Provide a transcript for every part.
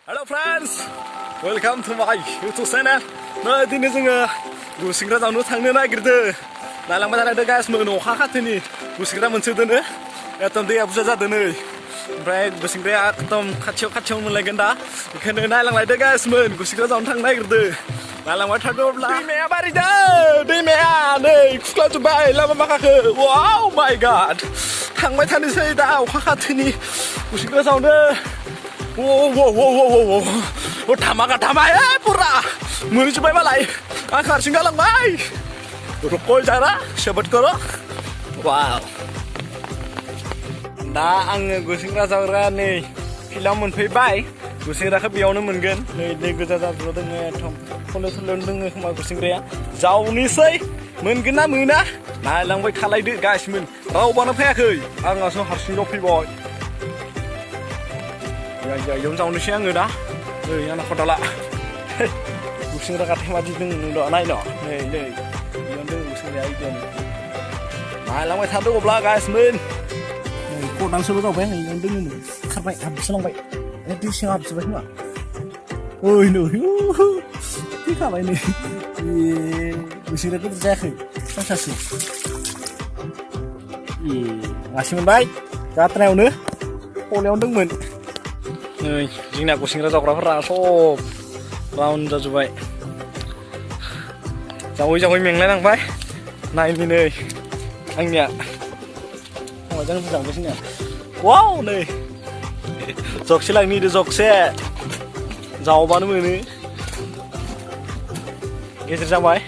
Hello friends, welcome to my YouTube channel. Nah, ini जोङो gwsangra जावनो थांनो नागिरदों. नायलांबाय थादो गाइस मोन अखा खाथिनि gwsangra मोनसे दोनो एकदम दैया बुरजा जादों नै ओमफ्राय gwsangraया एकदम खाथियाव मोनलायगोन दा बेखायनो नायलांलायदो गाइस मोन gwsangra जावनो थांनो नागिरदों नायलांबाय थादो अब्ला दैमाया बारिदों दैमाया नै खुख्लाजोब्बाय लामा माखाखौ वाव माय गॉड थांबाय थानोसै दा अखा खाथिनि gwsangra जावनो Wow, tamaga pura. Menuju balai. Akar singgalang bay. Rukol jara, sebat koro. Wow. Da ang gwsangra जावग्रा नै फिल्डआव मोनफैबाय gwsangraखौ बेयावनो मोनगोन नै दै गोजा जाजोबो दङ एकदम थले दङ खोमा gwsangraया जावनोसै मोनगोन ना मोना नायलांबाय थालायदो गाइसमोन रावबोनो फैयाखै आंहासो हारसिंल' फैबाय Yang jauh sih angin dah, yang nak kodala, gwsangra katanya mati dengan doa naik no, nih, yang deng gwsangra itu nih, nah lang bay thadu gobla guys men, kodang sebut apa yang deng ini, karena habis lang bay, itu siapa habis banyak, oh ini, ini apa ini, gwsangra itu terjadi, sensasi, ngasih men bay, katanya udah, oleh deng men. नै जोंना gwsangra जावग्राफोरा सब round जाजोब्बाय जावै मेंलायलांबाय नायनि नै आंनिया मोजां मोजांबो जोंनिया वाव नै जगसे लांनि जगसे जावबानो मोनो गेजेर जाबाय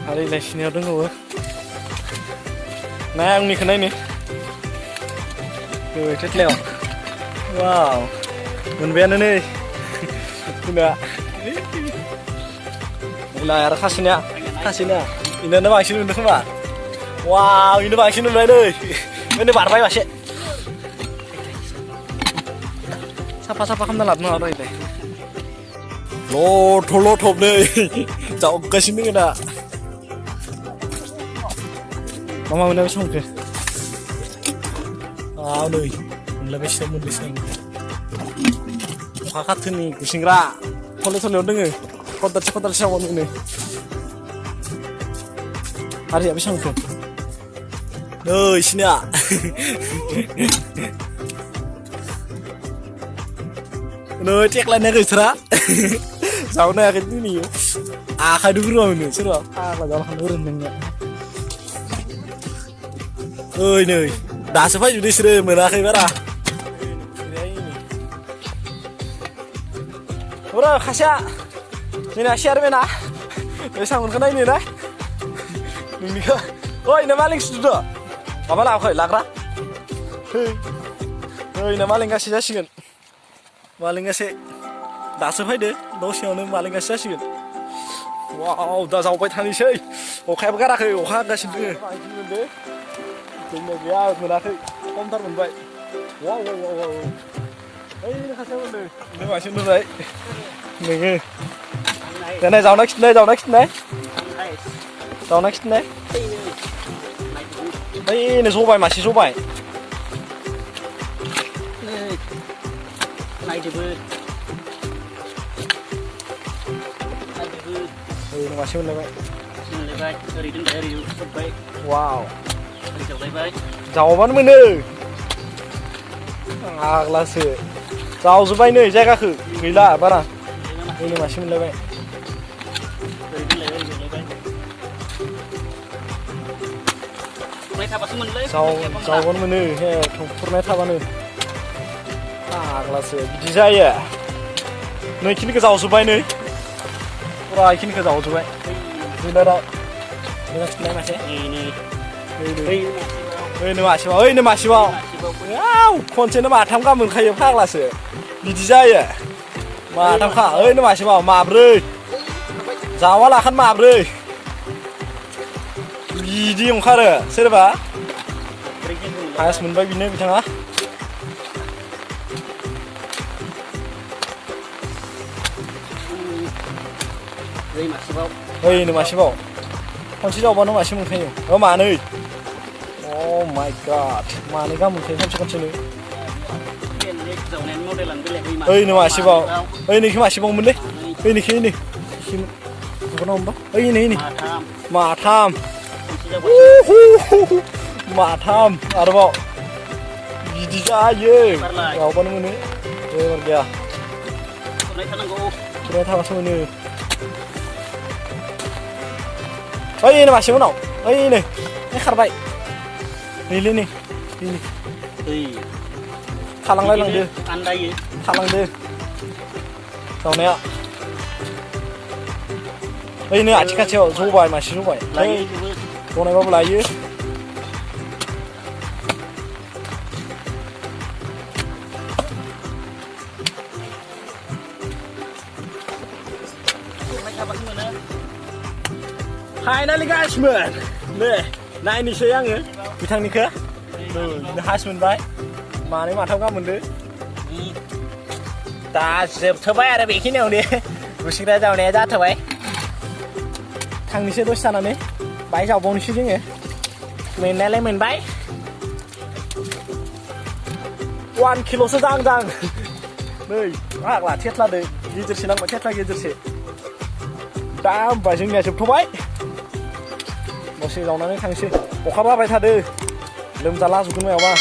आरो इलायसिनियाव दंबावो नाय आंनिखौ नायनो थेथलायाव वाव मोनबायानो नै जोंना गला आरो खासिना इनानो बांसिन मोनदों खोमा वाव इनो बांसिन मोनबाय नै इनो बारबाय मासे साफा खालामना लाबोनो हाबाय दे लथब नै जावगासिनो दङ दा मा मोननाय समखौ वाव नै मोनलायबायसो अखा खाथिनि gwsangra थलेयाव दोङो खदालसे सावनो मोनो हारिया बेसेबांखौ नै इसिना नै टेक्लायनाय गैथारा जावनो हायाखै दिनै आखाइजों गुरुआवनो सोरबा फाग्ला जावखानो रोंदोंनिया ओइ नै दासो फैजोबदों बिसोरो मोनाखै बारा Ora khasya mina share mena besang mun kana ini dah ninga oi na maling sudah apa lah khoi lagra oi na maling gasih jasigen maling gasih daso faido dosiawno maling gasih jasigen wow da jawbai थानोसै अखायाबो गाराखै अखा हागासिनो दङ जोंना गैया मोनाखै खमथार मोनबाय wow ini khasya मोनदों ini masih नुबाय नोङो देनाय जावना खिथनाय ओइनो जबाय मासे जबाय नायदोबो ओइनो मासे मोनलायबाय ओरै दोनबाय ओरै जोब्बाय वाव ओरै जावलायबाय जावबानो मोनो आग्लासो जावजोब्बाय नै जायगाखौ गैला बारा ini masih menilai जावबानो मोनो हे थंफुरनाय थाबानो फाग्लासो बिदि जायो नै इखिनिखौ जावजोब्बाय नै फुरा इखिनिखौ जावजोब्बाय गैला खिथनाय मासे ओइनो मासेबाव खनसेनो माथाम गाहाम मोनखायो फाग्लासो बिदि जायो माथामखा ओइनो मासेबाव माब्रै जावा लाखान माब्रै बिदि ओंखारो सोरबा हायास मोनबाय बिनो बिथाङा ओइनो मासेबाव खनसे जावबानो मासे मोनखायो मानै Oh my god, मानै गाहाम मोनखायो खनसेनो ओइ नै मासेबाव ओइ नैखौ मासेबावमोन दे ओइ नैखौ नै नंगौना होमबा ओइ नै माथाम माथाम आरोबाव बिदि जायो रावबानो मोनो एबार गैया खुरनाय थाबासो मोनो ओइ नै मासे उनाव ओइ नै खारबाय नैलै नै थालांलायलांदो थालांदो जावनाया ओइ नै आथिं खाथियाव जबाय मासे जबाय जनायबाबो लायो फाइनालि गाइसमोन नै नायनोसै आङो बिथांनिखौ हास मोनबाय मानै माथाम गाहाम मोनदो दा जोबथ'बाय आरो बेखिनियावनो गुसिंग्रा जावनाया जाथ'बाय थांनोसै दसे थानानै बाहाय जावबावनोसै जोङो मोननायालाय मोनबाय 1 किल'सो दां नै फाग्ला थेथलादो गेजेरसे नांबाय थेथला गेजेरसे दा होमबा जोंनिया जोबथ'बाय दसे जावनानै थांसै अखाबो हाबाय थादो लोमजाला जोबगोन मायावबा